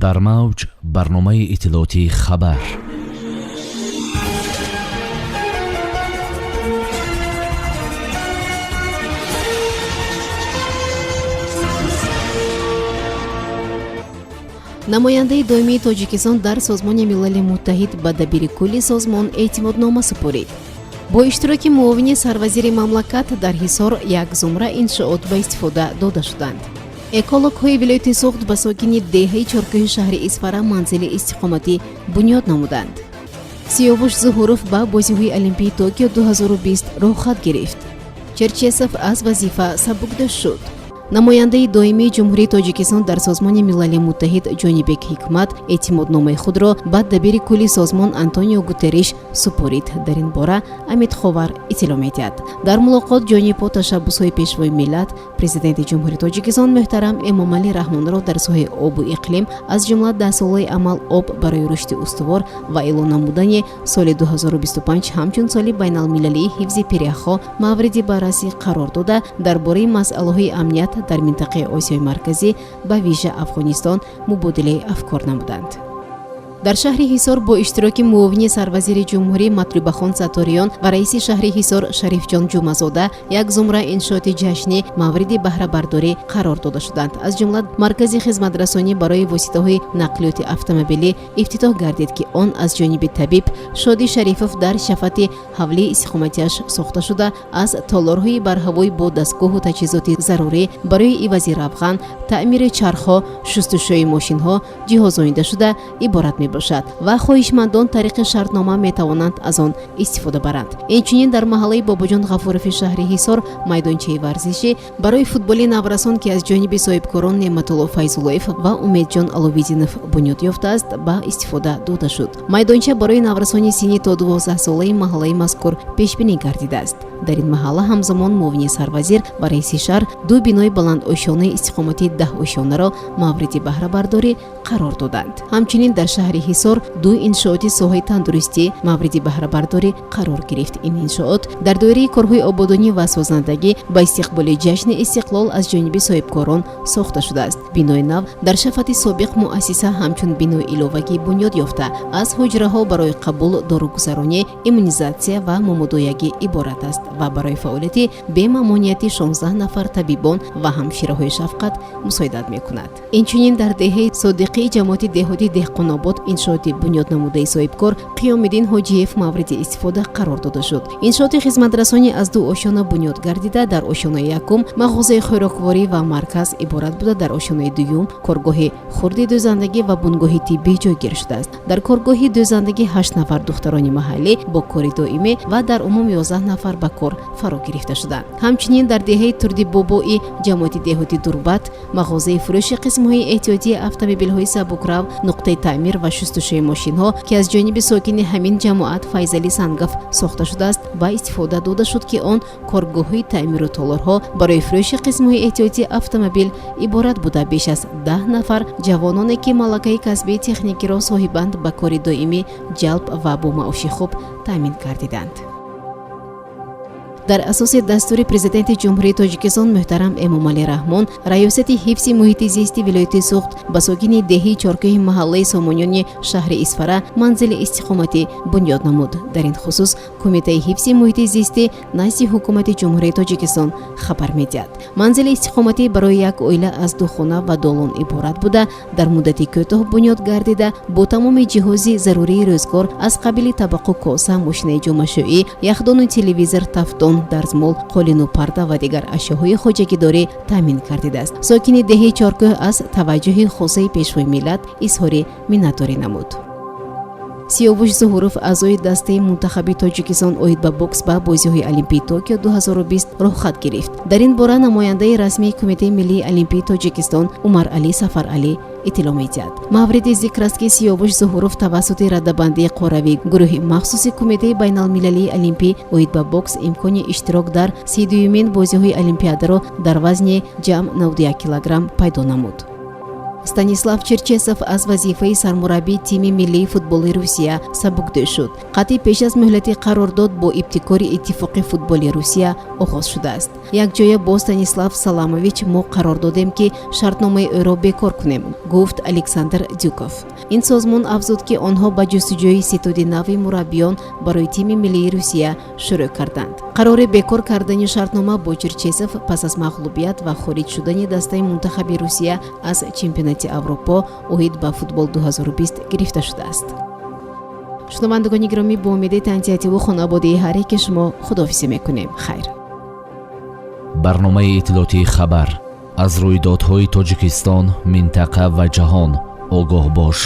Дар мавҷ барномаи иттилоотии «Хабар». Намояндаи доимии Тоҷикистон дар Созмони Милали Муттаҳид ба дабири кулли созмон эътимоднома супорид. Бо иштироки муовини сарвазири мамлакат дар Ҳисор як зумра иншоот ба истифода дода шуданд. Экологҳои вилояти Суғд ба сокини деҳаи Чоркӯҳи шаҳри Исфара манзили истиқоматӣ бунёд намуданд. Сиёвуш Зуҳуров ба бозиҳои Олимпии Токио 2020 роҳхат гирифт. Черчесов аз вазифа сабукдӯш шуд. Намояндаи доимии Ҷумҳурии Тоҷикистон дар Созмони Милали Муттаҳид Ҷонибек Ҳикмат эътимодномаи худро ба дабири кулли созмон Антонио Гутерриш супорид. Дар ин бора Амид Ховар иттилоъ медиҳад. Дар мулоқот ҷонибҳо ташаббусҳои Пешвои миллат, Президенти Ҷумҳурии Тоҷикистон муҳтарам Эмомалӣ Раҳмонро дар соҳаи обу иқлим, аз ҷумла даҳсолаи амал «Об барои рушди устувор» ва эълон намудани соли 2025 ҳамчун соли байналмилалии ҳифзи пиряхҳо мавриди баррасӣ қарор дода, дар бораи масъалаҳои амният дар минтақаи Осиёи Марказӣ, ба вижа Афғонистон, мубодилаи афкор намуданд. Дар шаҳри Ҳисор бо иштироки муовини сарвазири ҷумҳурӣ Матлубахон Сатториён ва раиси шаҳри Ҳисор Шарифҷон Ҷумазода як зумра иншооти ҷашнӣ мавриди баҳрабардорӣ қарор дода шуданд. Аз ҷумла маркази хизматрасонӣ барои воситаҳои нақлиёти автомобилӣ ифтитоҳ гардид, ки он аз ҷониби табиб Шодӣ Шарифов дар шафати ҳавлии истиқоматиаш сохта шуда, аз толорҳои барҳавоӣ бо дастгоҳу таҷҳизоти зарурӣ барои ивази равған, таъмири чархҳо, шустушӯи мошинҳо ҷиҳозонида шуда иборат мебошад ва хоҳишмандон тариқи шартнома метавонанд аз он истифода баранд. Инчунин дар маҳаллаи Бобоҷон Ғафурови шаҳри Ҳисор майдончаи варзишӣ барои футболи наврасон, ки аз ҷониби соҳибкорон Неъматулло Файзуллоев ва Умедҷон Аловиддинов бунёд ёфтааст, ба истифода дода шуд. Майдонча барои наврасони синни то 12-солаи маҳаллаи мазкур пешбинӣ гардидааст. Дар ин маҳалла ҳамзамон муовини сарвазир ва раиси шаҳр ду бинои баландошёнаи истиқоматии 10 ошёнаро мавриди баҳрабардорӣ қарор доданд. Ҳамчунин дар шаҳри Ҳисор ду иншооти соҳаи тандурустӣ мавриди баҳрабардорӣ қарор гирифт. Ин иншоот дар доираи корҳои ободонӣ ва созандагӣ ба истиқболи ҷашни Истиқлол аз ҷониби соҳибкорон сохта шудааст. Бинои нав дар шафати собиқ муассиса ҳамчун бинои иловагӣ бунёд ёфта, аз ҳуҷраҳо барои қабул, дорӯгузаронӣ, иммунизатсия ва момодоягӣ иборат аст ва барои фаъолияти бемамониати 16 нафар табибон ва ҳамшираҳои шафқат мусоидат мекунад. Инчунин дар деҳаи Содиқии ҷамоати деҳоти Деҳқонобод иншооти бунёднамудаи соҳибкор Қиёмиддин Ҳоҷиев мавриди истифода қарор дода шуд. Иншооти хизматрасонӣ аз ду ошёна бунёд гардида, дар ошёнаи якум мағозаи хӯрокворӣ ва марказ иборат буда, дар ошёнаи дуюм коргоҳи хурди дӯзандагӣ ва бунгоҳи тиббӣ ҷойгир шудааст. Дар коргоҳи дӯзандагӣ ҳашт нафар духтарони маҳаллӣ бо кори доимӣ ва дар умум 11 нафар ба кор фаро гирифта шуданд. Ҳамчунин дар деҳаи Турдибобои ҷамоати деҳоти Дурбат мағозаи фурӯши қисмҳои эҳтиётии автомобилҳои сабукрав, нуқтаи таъмир ва шустушӯи мошинҳо, ки аз ҷониби сокини ҳамин ҷамоат Файзалӣ Сангов сохта шудааст, ба истифода дода шуд, ки он коргоҳҳои таъмиру толорҳо барои фурӯши қисмҳои эҳтиётии автомобил иборат буда, беш аз 10 нафар ҷавононе, ки малакаи касбии техникиро соҳибанд, ба кори доимӣ ҷалб ва бо маоши хуб таъмин гардиданд. Дар асоси дастури Президенти Ҷумҳурии Тоҷикистон муҳтарам Эмомалӣ Раҳмон, Раёсати ҳифзи муҳити зисти вилояти Суғд ба сокини деҳии Чоркӯҳи маҳаллаи Сомониёни шаҳри Исфара манзили истиқоматӣ бунёд намуд. Дар ин хусус Кумитаи ҳифзи муҳити зистӣ назди Ҳукумати Ҷумҳурии Тоҷикистон хабар медиҳад. Манзили истиқоматӣ барои як оила аз ду хона ва долон иборат буда, дар муддати кӯтоҳ бунёд гардида, бо тамоми ҷиҳози зарурии рӯзгор аз қабили табақу коса, мошинаи ҷомашӯӣ, яхдону телевизор, тафдон, дарзмол, қолину парда ва дигар ашёҳои хоҷагидорӣ таъмин гардидааст. Сокини деҳаи Чоркӯҳ аз таваҷҷӯҳи хосаи Пешвои миллат изҳори миннатдорӣ намуд. Сиёвуш Зуҳуров, аъзои дастаи мунтахаби Тоҷикистон оид ба бокс, ба бозиҳои Олимпии Токио 2020 роҳхат гирифт. Дар ин бора намояндаи расмии Кумитаи миллии олимпии Тоҷикистон Умаралӣ Сафаралӣ иттилоъ медиҳад. Мавриди зикр аст, ки Сиёвуш Зуҳуров тавассути радабандии қорравии гурӯҳи махсуси Кумитаи байналмилалии олимпӣ оид ба бокс имкони иштирок дар 32-юмин бозиҳои олимпиадаро дар вазни ҷамъ 91 килограмм пайдо намуд. Станислав Черчесов аз вазифаи сармураббии тими миллии футболи Русия сабукдӯш шуд. Қатъи пеш аз муҳлати қарордод бо ибтикори Иттифоқи футболи Русия оғоз шудааст. Якҷоя бо Станислав Саламович мо қарор додем, ки шартномаи ӯро бекор кунем, гуфт Александр Дюков. Ин созмон афзуд, ки онҳо ба ҷустуҷӯи ситоди нави мураббиён барои тими миллии Русия шурӯъ карданд. Қарори бекор кардани шартнома бо Черчесов пас аз мағлубият ва хориҷ шудани дастаи мунтахаби Русия аз чемпионати Аврупо оид ба футбол 2020 гирифта шудааст. Шунавандагони гиромӣ, бо умеди тансиҳативу хонободии ҳар яке шумо худоҳофизӣ мекунем. Хайр. Барномаи иттилоотии «Хабар». Аз рӯйдодҳои Тоҷикистон, минтақа ва ҷаҳон огоҳ бош.